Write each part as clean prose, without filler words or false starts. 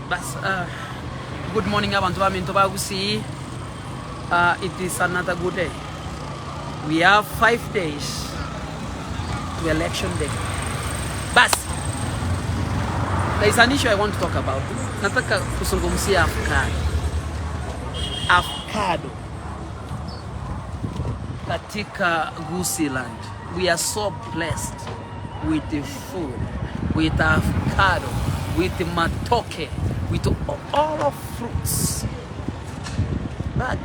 Bas, good morning abantu baminto ba Gusii. It is another good day. We have 5 days to election day. Bas, there is an issue I want to talk about. Nataka kuzungumzia avocado. Avocado katika Gusiiland. We are so blessed with the food, with avocado, with the matoke, with all of fruits. But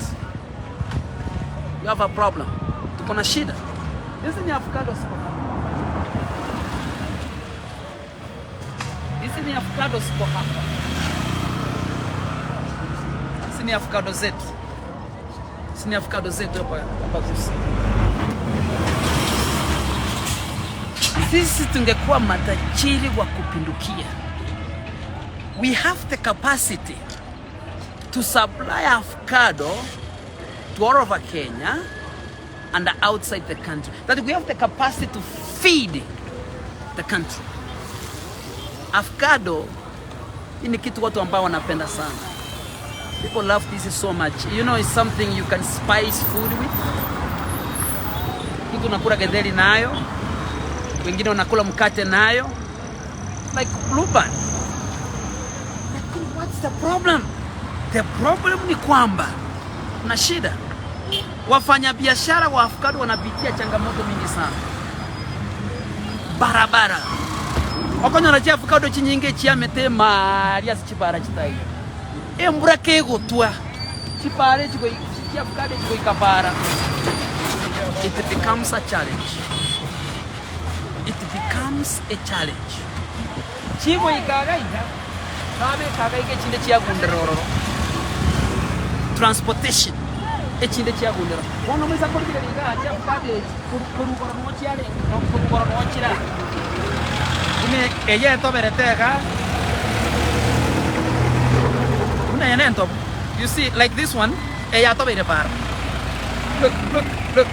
you have a problem. Tuko na shida. Hizi ni avocado ziko hapa. Hizi ni avocado ziko hapa. Hizi ni avocado zetu. Hizi ni avocado zetu hapa hapa Gusii. Sisi tungekuwa matajiri wa kupindukia. We have the capacity to supply avocado to all over Kenya and outside the country. That we have the capacity to feed the country. Avocado hii ni kitu watu ambao wanapenda sana. People love this so much. You know, it's something you can spice food with. Kitu unakula getheri nayo, wengine wanakula mkate nayo, like Blue Band. Lakini what's the problem? The problem ni kwamba kuna shida. Wafanyabiashara wa avocado wanapitia changamoto mingi sana. Barabara okonyora chia avocado chinyinge chiamete maria ase chibara chitaiyo embura kegotwa chibara echi chia avocado echi bara, it becomes a challenge. It becomes a challenge. Chigoika iga iga babeka iga iga echinde chiagundera ororo transportation echinde chiagundera bono moisa korigereria iga chia avocado echi korwa igoro noo chiarenge korwa igoro noo chira buna eye etoberete iga buna eye nentobu you see, like this one eye atobeire para. Look, look, look.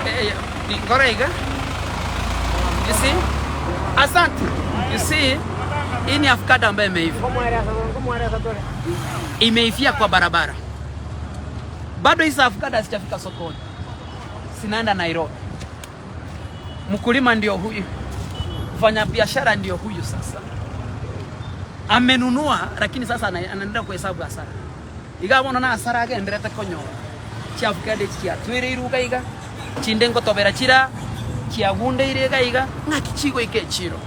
Eye nkore iga. You see? Asante. You see? Hii ni avocado ambayo imeiva. Imeivia kwa barabara. Bado hizi avocado hazijafika sokoni. Zinaenda Nairobi. Mkulima ndio huyu. Mfanya biashara ndio huyu sasa. Amenunua lakini sasa anaendelea kuhesabu hasara. Iga bono na hasara agenderete konyora. Chiavocado echi chiatwereirwe iga iga, chinde ngotobera chira, chiagundeire iga iga, ng'aki chigoika echiro.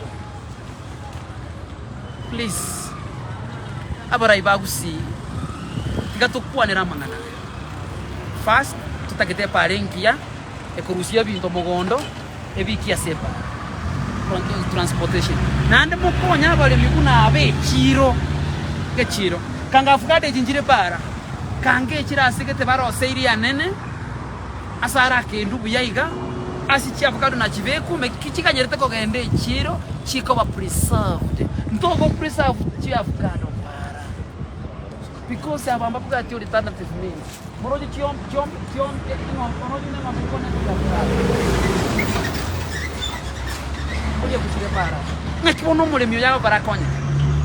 Please, abarai ba Gusii, tiga tokwanere amang'ana aya. First, totagete epara engiya, ekorusia ebinto mogondo, ebikie ase epara. Transportation. Naende mokonye abaremi buna aba echiro, echiro. Kanga avocado echi nchire para, kanga echire ase gete baroseirie anene, ase are akendu buya iga, ase chiavocado nachibekwa, ki chikanyerete kogenda echiro, chikoba preserved. Ntogo preserve chiavocado para. Because aba mbabwati alternative means. Moroche chiom chiom chiom moroche ne ng'ombe kone chiavocado. Oye kuchire para. Ng'aki bono omoremi oyo agokora.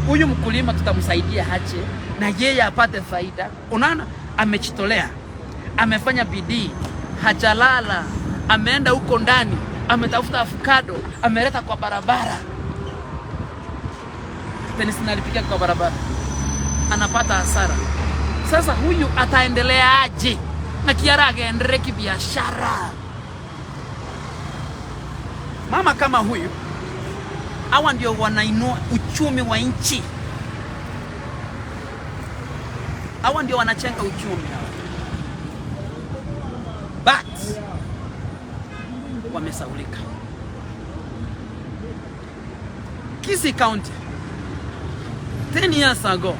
Huyu mkulima tutamsaidia aje na yeye apate faida. Unaona, amejitolea, amefanya bidii, hajalala, ameenda huko ndani, ametafuta avocado, ameleta kwa barabara. Tenisi nalipiga kwa barabara, anapata hasara. Sasa huyu ataendelea aje? Na kiara agendelee kibiashara. Mama kama huyu, hawa ndio wanainua uchumi wa nchi, hawa ndio wanachenga uchumi hawa, but wamesaulika. Kisii County 10 years ago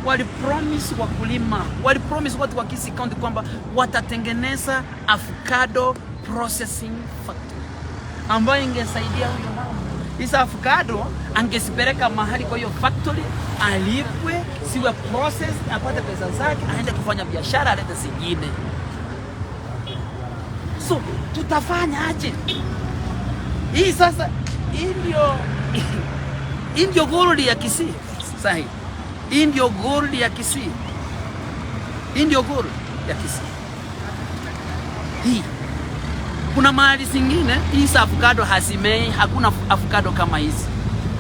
walipromise wakulima, walipromise watu wa Kisii County kwamba watatengeneza avocado processing factory ambayo ingesaidia huyo mama. Hizo avocado angezipeleka mahali kwa hiyo factory, alipwe, siwe process, apate pesa zake, aende kufanya biashara, alete zingine. So tutafanya aje hii sasa? Hii ndio Hii ndio gold ya Kisii. Sahi. Hii ndio gold ya Kisii. Hii ndio gold ya Kisii. Hii. Kuna mahali zingine hizi avocado hazimei, hakuna avocado kama hizi.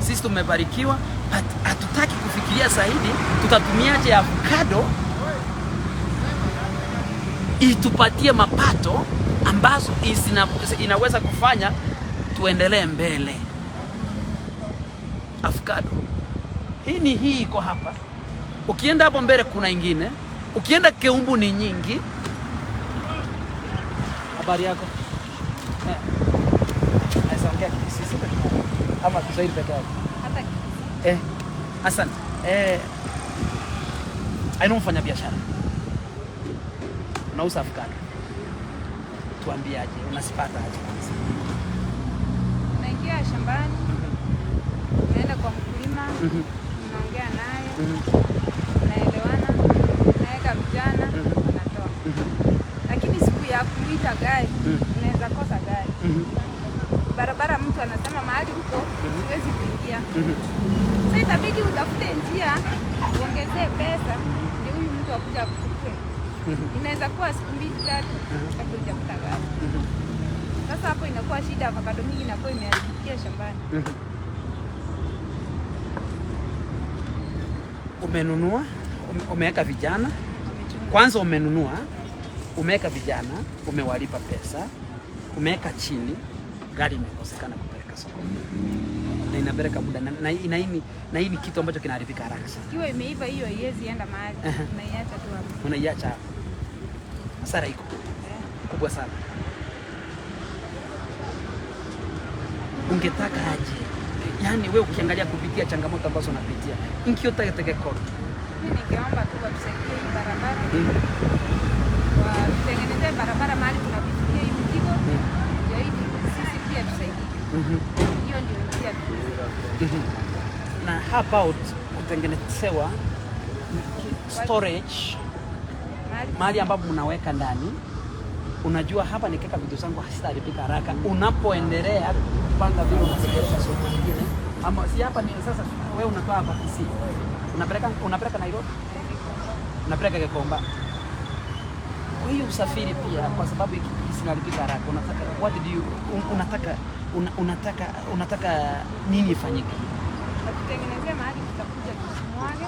Sisi tumebarikiwa, but hatutaki kufikiria zaidi tutatumiaje avocado itupatie mapato ambazo inaweza kufanya tuendelee mbele. Avocado hii ni hii iko hapa, ukienda hapo mbele kuna ingine, ukienda Keumbu ni nyingi. Habari yako? Eh. Naweza ongea Kisii ama Kiswahili peke yake? Hata Eh, asante. Eh, aina mfanya biashara unauza avocado, tuambiaje, unazipata aje kwanza? Unaingia shambani, unaenda kwa mkulima, unaongea naye, unaelewana, unaweka vijana, wanatoa. Lakini siku ya kuita gari, unaweza kosa gari. Barabara mtu anasema mahali huko siwezi kuingia. Sasa itabidi utafute njia, uongezee pesa ndio huyu mtu akuja akuchukue. Inaweza kuwa siku mbili tatu kabla hujakuta gari. Sasa hapo inakuwa shida, avocado mingi inakuwa imeharibikia shambani. Umenunua, umeweka vijana Wamechunga. kwanza, umenunua, umeweka vijana, umewalipa pesa, umeweka chini, gari imekosekana kupeleka sokoni na inapeleka muda na hii ni kitu ambacho kinaharibika haraka sana. Ikiwa imeiva hiyo haiwezi enda mahali, unaiacha tu hapo. Unaiacha hapo, hasara iko kubwa sana. Ungetaka aje? Yaani we ukiangalia kupitia changamoto ambazo unapitia nkiotagetegekoro Mimi ningeomba tu watusaidie hii barabara, watutengenezee barabara mahali tunapitikia hii mzigo, ndio ili sisi pia tusaidike. Hiyo ndio njia tu. Na how about kutengenezewa storage Mahali mahali ambapo mnaweka ndani, unajua hapa nikiweka vitu zangu hazitaharibika haraka. Unapoendelea kupanga vile unapeleka soko nyingine, ama si hapa ni sasa, wewe unatoa hapa Kisii unapeleka Nairobi, unapeleka Gikomba. Kwa hiyo usafiri pia, kwa sababu zinaharibika haraka, unataka what do you unataka unataka nini ifanyike? Watutengenezee mahali tutakuja tusimwage,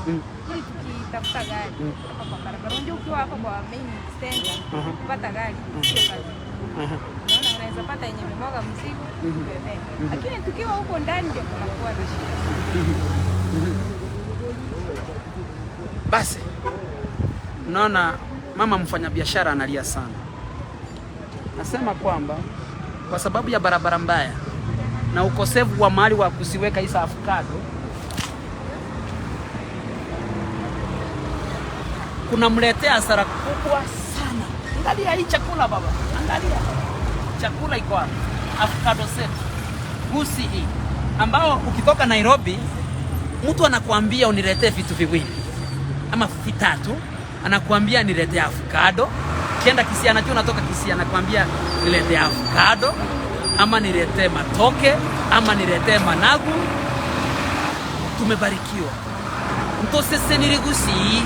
ili tukitafuta gari hapa kwa barabara. Unajua ukiwa hapa kwa main center kupata gari sio kazi. Unaona, unaweza pata yenye imemwaga mzigo ubebe, lakini tukiwa huko ndani ndio kunakuwa na shida. Basi unaona mama mfanyabiashara analia sana, nasema kwamba kwa sababu ya barabara mbaya na ukosefu wa mahali wa kusiweka hizo avocado, kunamletea hasara kubwa sana. Angalia hii chakula baba, angalia chakula iko hapa, avocado set gusi hii, ambao ukitoka Nairobi mtu anakuambia uniletee vitu viwili ama vitatu, anakuambia niletee avocado. Kienda Kisii, anajua unatoka Kisii, anakuambia niletee avocado ama niletee matoke ama niletee managu. Tumebarikiwa ntosese gusii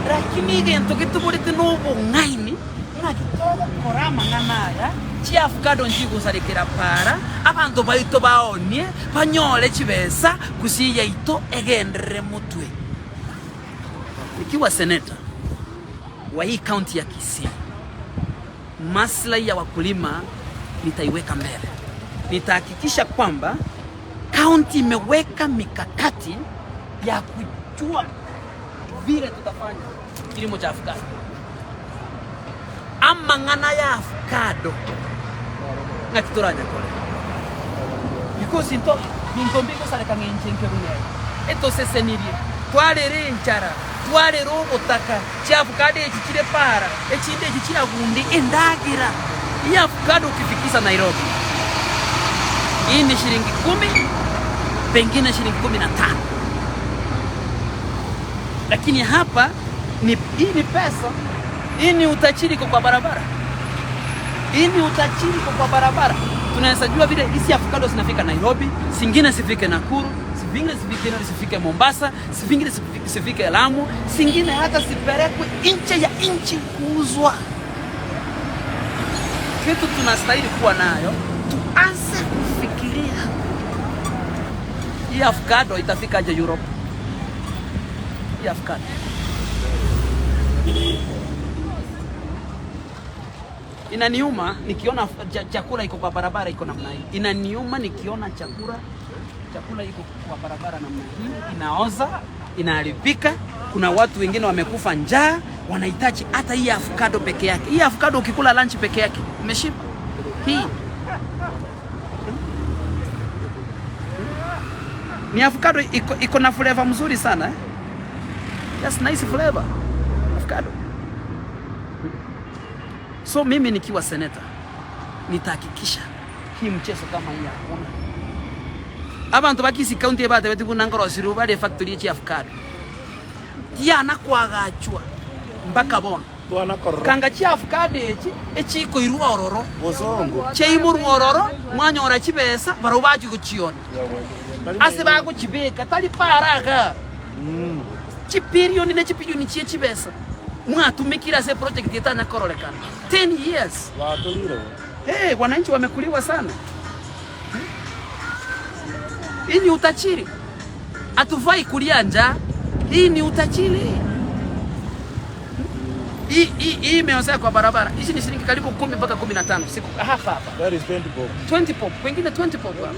lakini gento gituburite n'obong'aini ng'aki togokora amang'ana aya chiavocado nchigosarikera para abanto baito baonie banyore chibesa Gusii yaito egenderere mutwe. Nikiwa seneta wa hii kaunti ya Kisii, maslahi ya wakulima nitaiweka mbele. Nitahakikisha kwamba kaunti imeweka mikakati ya kujua vile tutafanya kilimo cha avocado. Amang'ana ya avocado ng'aki toranyakore because into binto mbigosareka ng'enche nke bunene etosesenirie twarere enchara twarere obotaka chia avocado echi chire para echinde echi chiragundi endagira. Hii avocado ukifikisha Nairobi hii ni shilingi 10, pengine shilingi 15, lakini hapa ni hii ni pesa, hii ni utajiri kwa barabara, hii ni utajiri kwa barabara. Tunaweza jua vile hizi avocado zinafika Nairobi, zingine zifike Nakuru, zifike Vingine zifike Mombasa, vingine zifike Lamu, zingine hata zipelekwe nje ya nchi kuuzwa. Kitu tunastahili kuwa nayo, tuanze kufikiria hii avocado itafikaje Europe? Hii avocado inaniuma nikiona chakula iko kwa barabara iko namna hii. Inaniuma nikiona chakula iko kwa barabara namna hii, inaoza, inaharibika. Kuna watu wengine wamekufa njaa, wanahitaji hata hii avocado peke yake. Hii avocado ukikula lunch peke yake umeshiba. Hii ni avocado iko na flavor mzuri sana eh? Just nice flavor avocado. So mimi nikiwa seneta nitahakikisha hii mchezo kama hii hakuna. Abantu ba Kisii County batebete buna ngorosiru bare factory ya avocado tiana kwagachwa mpaka bono kanga chia avocado echi echikoirwa ororo cheimurwa ororo mwanyora chibesa baro bachiguchiona ase bagochibeka tari paraga chipirioni ne chipirioni chie chibesa mwatumikira se project etana kororekana 10 years. Hey, wananchi wamekuliwa sana. Hii ni utachiri. Hatufai kulia njaa. Hii ni utachiri. Hii imeozea kwa barabara. Hizi ni shilingi karibu 10 mpaka 15 siku hapa hapa. That is 20 bob. 20 bob. Wengine 20 bob hapa.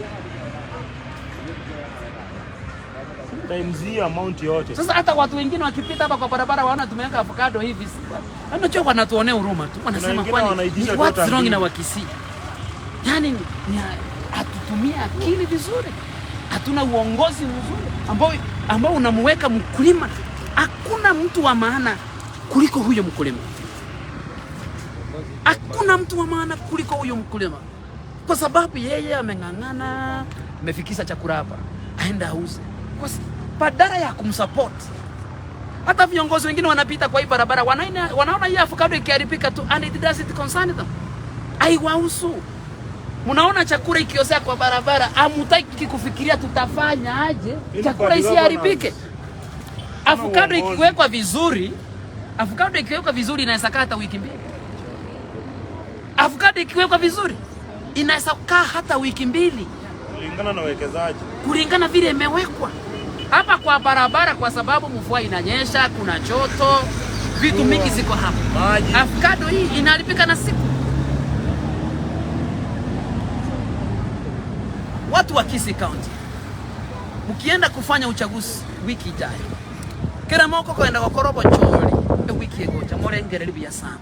Times hii amount yote. Sasa hata watu wengine wakipita hapa kwa barabara waona tumeweka avocado hivi. Wanajua wanatuonea huruma tu. Wanasema kwani what's wrong na Wakisii? Yaani ni hatutumia akili vizuri. Hatuna uongozi mzuri ambao unamuweka mkulima. Hakuna mtu wa maana kuliko huyo mkulima. Hakuna mtu wa maana kuliko huyo mkulima. Kwa sababu yeye ameng'ang'ana, amefikisha chakula hapa, aenda auze. Kwa badala ya kumsupport. Hata viongozi wengine wanapita kwa hii barabara, wanaona hii avocado ikiharibika tu and it doesn't concern them. Haiwahusu. Mnaona chakula ikiozea kwa barabara, hamutaki kufikiria tutafanya aje chakula isiharibike. Avocado ikiwekwa vizuri, avocado ikiwekwa vizuri inaweza kaa hata wiki mbili. Avocado ikiwekwa vizuri inaweza kaa hata wiki mbili. Kulingana na wekezaji. Kulingana vile imewekwa. Hapa kwa barabara kwa sababu mvua inanyesha, kuna joto, vitu mingi ziko hapa. Avocado hii inaharibika na siku. Watu wa Kisii County, mkienda kufanya uchaguzi wiki ijayo, kera moko kwenda gokorobo chori wiki egocha murengereri buya sana.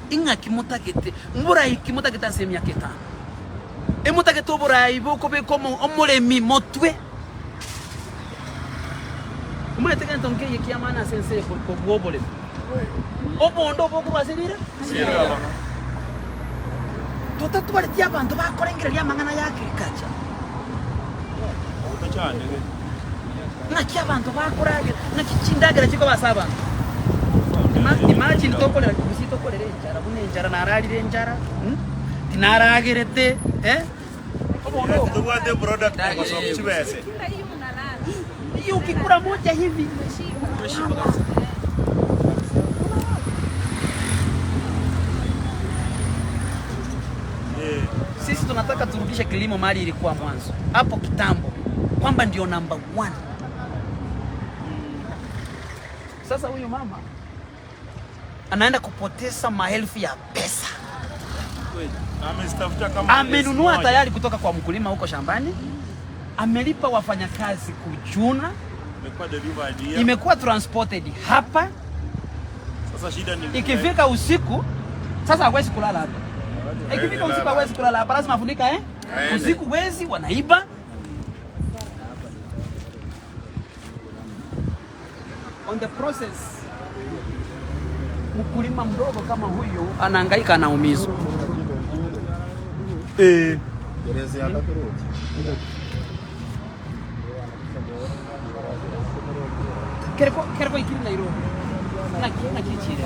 Ing'aki mutagete mburai kimutagete ase emiaka etano. Emutagete oborai bokobeka omoremi motwe. Omanyete gento nkeye kia maana ase ense kobua oboremi. Obondo bokorwa ase rira? Totatwaretie abanto bakorengereria amang'ana ya agriculture. Ng'aki abanto bakoragira, ng'aki chindagera chikobasa abanto. Imagine tokorera Kisii tokorera enchara buna enchara nararire enchara tinaragerete eh hiyo ukikula moja hivi Sisi tunataka turudishe kilimo mali ilikuwa mwanzo hapo kitambo, kwamba ndio number 1. Sasa huyu mama anaenda kupoteza maelfu ya pesa. Amenunua tayari kutoka kwa mkulima huko shambani, amelipa wafanyakazi kuchuna, imekuwa transported hapa. Sasa shida ni ikifika usiku, sasa hawezi kulala hapa. Ikifika usiku hawezi kulala hapa, lazima afunika eh? Usiku wezi wanaiba. On the process, mkulima mdogo kama huyu anahangaika, anaumizwa. Kereko ikiri Nairobi. Na kichire.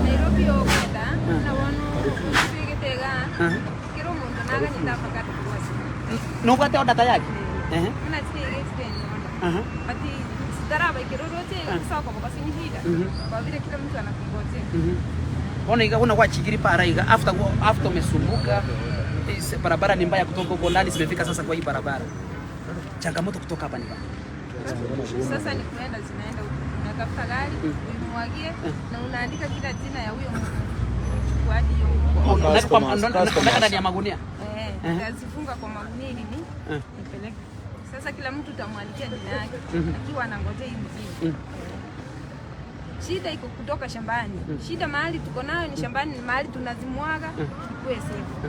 Nairobi okwenda na wono usigitega. Kiro muntu naganyita pakati kwasi. No kwate order tayari. Kuna chige Ati sitaraba ikirorote sawa kwa basi ni shida. Kwa vile kila mtu anakungojea. Ona iga una kwa para iga after after umesumbuka, barabara ni mbaya kutoka huko ndani zimefika sasa kwa hii barabara. Changamoto kutoka hapa ni gani? Sasa ni kuenda zinaenda huko. Unatafuta gari, uimwagie na unaandika kila jina ya huyo mchukuaji hiyo. Unaweka ndani ya magunia. Eh, utazifunga kwa magunia ili ni nipeleke. Sasa kila mtu utamwandikia jina yake akiwa anangojea hii mzigo. Shida iko kutoka shambani. Shida mahali tuko nayo ni shambani, mahali tunazimwaga ikuwe safe.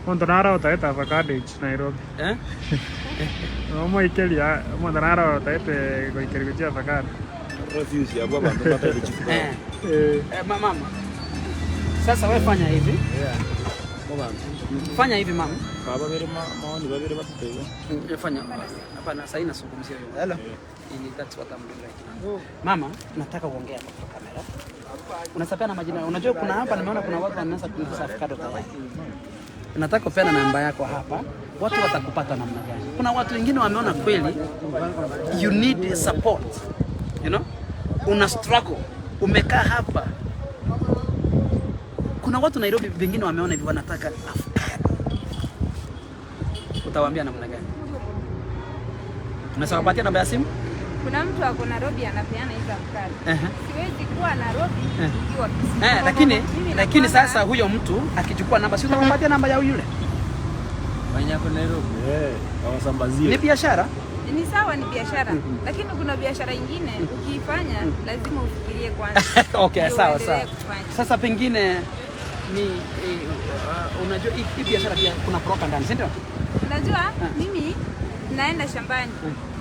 Montanara utaeta avocado ich Nairobi. Eh? Omoikeria Montanara utaete goikeria gochia avocado. Refuse ya baba ndo pata kuchukua. Eh. Eh, mama. Sasa wewe fanya hivi. Yeah. Baba. Fanya hivi mama. Baba bere maoni babere batutego. Fanya. Hapana, sasa inazungumzia hiyo. Hello. That's what I'm doing right now. Mama, nataka uongee hapa kwa kamera. Unasapea majina. Unajua kuna hapa nimeona kuna watu wameanza kuuza avocado tayari. Nataka upeane namba yako hapa. Watu watakupata namna gani? Kuna watu wengine wameona kweli you need support. You know? Una struggle. Umekaa hapa. Kuna watu Nairobi wengine wameona hivi wanataka avocado. Utawaambia namna gani? Unaweza kupatia namba ya simu? Kuna mtu ako Nairobi anapeana hizo avocado. Siwezi kuwa Nairobi nikiwa Kisii. Lakini sasa huyo mtu akichukua namba, si utampatia namba ya yule? Mwenye ako Nairobi. Eh, awasambazie. Ni biashara? Ni sawa, ni biashara. Lakini kuna biashara ingine ukiifanya lazima ufikirie kwanza. Okay, sawa sawa. Sasa pengine ni unajua hii biashara pia kuna broker ndani, si ndio? Unajua mimi naenda shambani.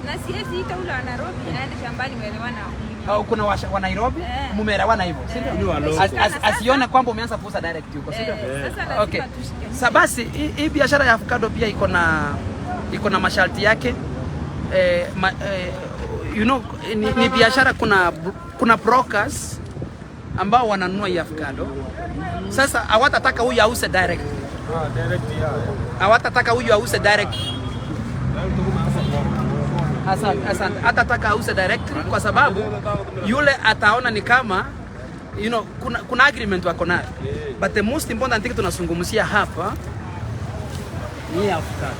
Na siwezi ita ule wa Nairobi naenda shambani muelewana. Au kuna wa Nairobi mumeelewana hivyo, si ndio? Asione kwamba umeanza kuuza direct huko, si ndio? Sasa lazima tushike. Sasa basi hii biashara ya avocado pia iko na masharti yake. You know, ni biashara, kuna brokers ambao wananunua hii avocado. Sasa hawatataka huyu auze direct. Hawatataka huyu auze direct. Asante. Hatataka auze directly kwa sababu yule ataona ni kama you know, kuna agreement wako nayo. But the most important thing tunazungumzia hapa ni avocado.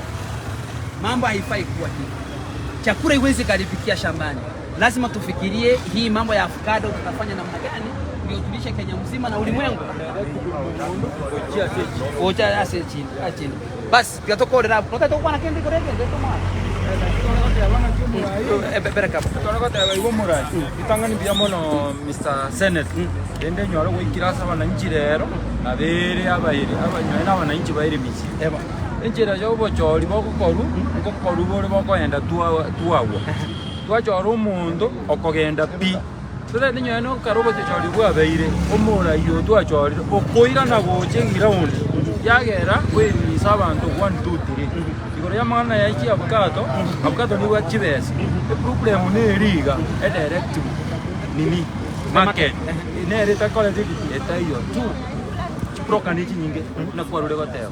Mambo haifai kuwa hivi. Chakula iwezi kalipikia shambani. Lazima tufikirie hii mambo ya avocado tutafanya namna gani ndio tulishe Kenya mzima na ulimwengu. Ocha ase chini. Bas, tukatokorera. Notatokuwa na kendi korege ndio mwana. Itangani bia mono Mr. Senate. Ende nyoro goikira abananchi rero na bere abairi abanyoe na abananchi baire misi. Eba. Enchera yo bochori bogokoru ngokoru bore bokoenda tuagwa. Twachora omonto okogenda pi. Sasa ninyo no karobo chori bwa beire omora yo twachori okoira na goche ground. Yagera kwemisa abantu 1 2 3. Igoro ya mangana ya iki avocado, avocado ni wa chibesa. E problem ni riga e direct nini market. Ne reta college eta iyo tu. Broka ni chinyinge na kwarure goteo.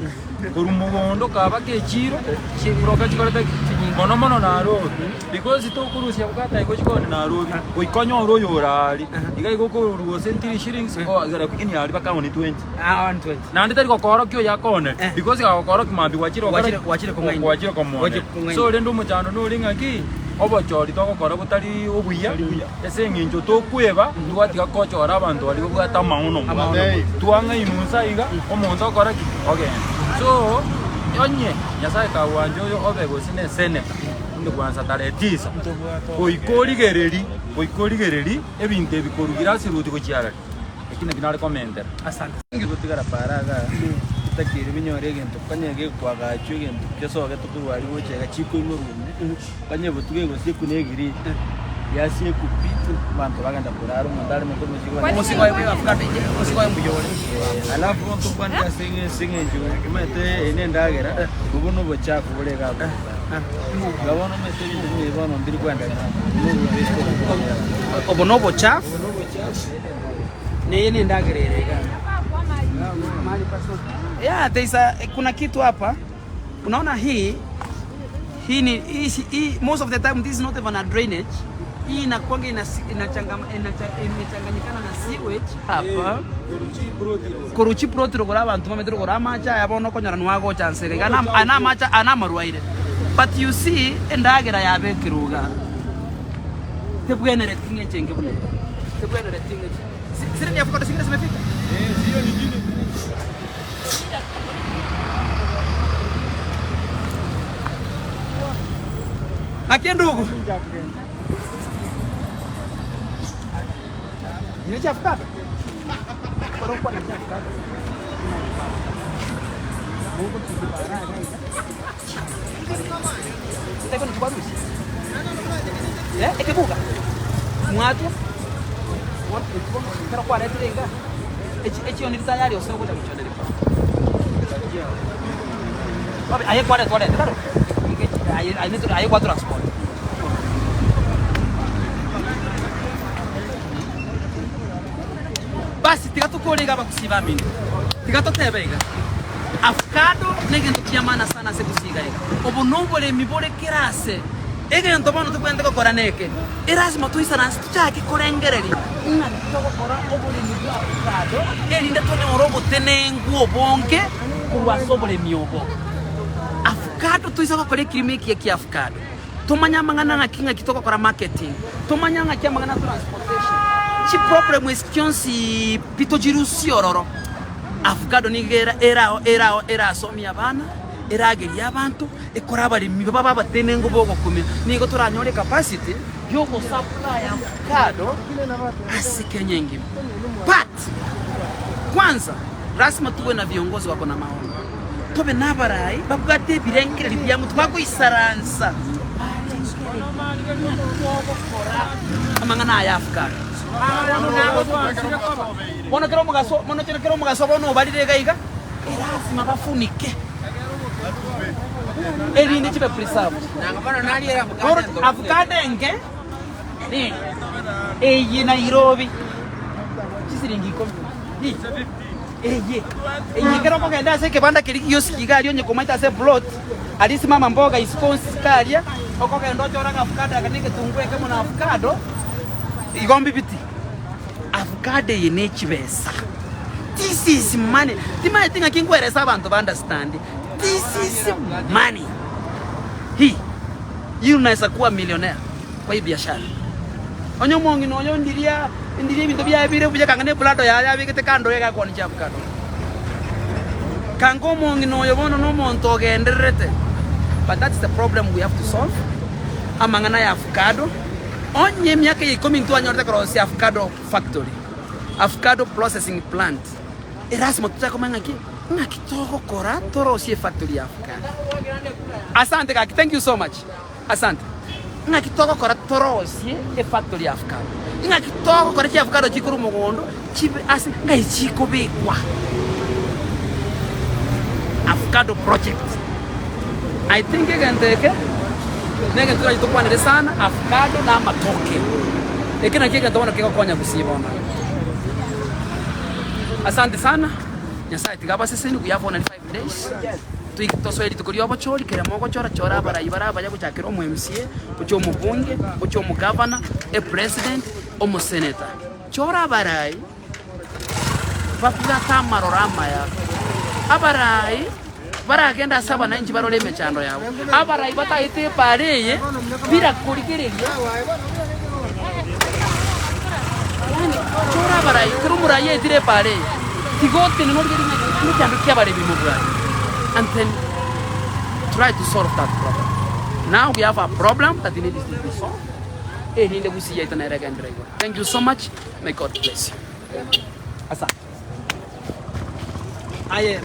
Koru mugondo kaba ke chiro, broka chikoreta mono mono Nairobi. Because tokurusia avocado iko chikone Nairobi. Goikonyo ro yorari. Iga iko koruo 3 shillings o gara kini ari baka oni 20. Ah, 120. Na nditari gokoro kyo yakone. Because gakoro kimambi gwachiro gwachiro kongaini. Gwachiro komone. So rendo muchando no ringa ki obochori togokora butari obuya ese eng'encho tokweba twatiga kochora abanto bari bobwate amaono twang'a inunsa iga omonto okora ki ogenda so onye Nyasaye kawanja oyo obe gose ne senator inde kwanza tarehe 9 goikorigereri ebinto ebikorugira ase ruti gochiarari lakini binare commenter. Asante. Gutigara paraga takiri binyore egento kanye kwagachu egento kesoge tukurwari gochega chiko imorunde kanye butuge gosiku negiri yasiye kupita bantu bagenda kurara umundari muto muzigo Muzigo wewe avocado muzigo wewe muyore alafu ntu kwanda singe singe nju mete ene ndagera ubuno bochafu burega gabona mete bintu nibono mbiri kwanda obono bochafu ni ene ndagererega. Yeah, there is a, kuna kitu hapa. Unaona hii Hii ni hii, most of the time this is not even a drainage. Hii inakuanga imechanganyikana na sewage hapa. Koruchi proti rogora abantu mametro rogora amacha aya bono okonyora nwagocha nse iga ana amacha ana amarwaire. But you see endagera yabekirwe iga tebwenereti ng'a echenge buna eye. Tebwenereti ng'a eche. Sire ni avocado zingine zimefika? Ng'aki endugu? Ine chiavocado? Ekebuga mwatwa kero kwaretire iga echioneri tayari ose ogocha gochioneri aye kwaretwa orete karo aye kwa transport. Basi tiga tokore iga abagusiba amino tiga totebe iga avocado negento kia maana sana ase gusiga iga obo noboremi bore kera ase egento bono tobwenerete gokora neke erasima toisaranse tochake korengereria ng'a togokora oboremi bwa avocado erinde tonyore obotenengu obonge korwa ase oboremi obo. Avocado toisa gokora ekirimo ekiya kia avocado tomanye amang'ana ng'aki ng'aki togokora marketing tomanye ng'aki amang'ana transportation chiproblem esi chionsi pi tochirusie ororo. Avocado nigo era erao erao erasomie abana eragerie abanto ekore abaremi babe abatenengu bogokumia nigo toranyore ecapacity yogosupply avocado ase Kenya engima. But kwanza lasima tuwe na viongozi wako na maono tobe na abarai babwate ebirengererio bia motwe bagoisaransa barengererie ng'a togokora amang'ana aya avocado. Bono kera omogaso bono kera kera omogaso bono obarire iga iga erasima bafunike erinde chibe preserved. Bono avocado enke ni eye Nairobi chisiringi ikomi ni eye eye kero okogenda ase ekebanda keria kiosk iga aria onye komaete ase eplot aria simama mboga isiko karia okogenda ochore avocado aka na egetunguo ekemo na avocado igo mbibiti. Avocado eye ne chibesa. This is money. Timaeti ng'aki nkweresa abanto ba understand. This is money. Hii. Hii unaweza kuwa millionaire kwa hii biashara. Onye omong'ina oyo ndiria ndiria ebinto biaye bire buya kanga ne eplado yaye abegete kando iga akoni chiavocado. Kanga omong'ina oyo bono na omonto ogendererete. But that's the problem we have to solve. Amang'ana ya avocado. Onye emiaka ya ikomi ntwanyorete korosia avocado factory, avocado processing plant. Erasima tochake komanya ng'aki, ng'aki togokora torosie efactory ya avocado. Asante gaki, thank you so much. Asante. Ng'aki togokora torosie efactory ya avocado. Ng'aki togokora chiavocado chikorwa mogondo chibe ase ng'ai chikobekwa. Avocado project. I think egento eke negento torache tokwanere sana, avocado na amatoke. Eke nakio egento bono kegokonya gusii bono iga. Asante sana, Nyasaye tiga abaseseni, we have only 5 days. Toike tosoe rituko ria obochori, kere mogochora chora abarai bare abaya gochakera omo MCA, gochia omobunge, gochia omogavana, epresident, omosenator. Chora abarai babwate amaroro amaya, abarai baragende ase abananchi barore emechando yabo, abarai bataete ebara eye bila korigereria yaani chora abarai kera omorai aetire ebara eye tiga otenene origererie ng'a emechando ki abaremi mobwate and then try to solve that problem. Now we have a problem that needs to be solved. Erinde gusii yaito nere egenderera igoro. Thank you so much. May God bless you. Asante. Aye.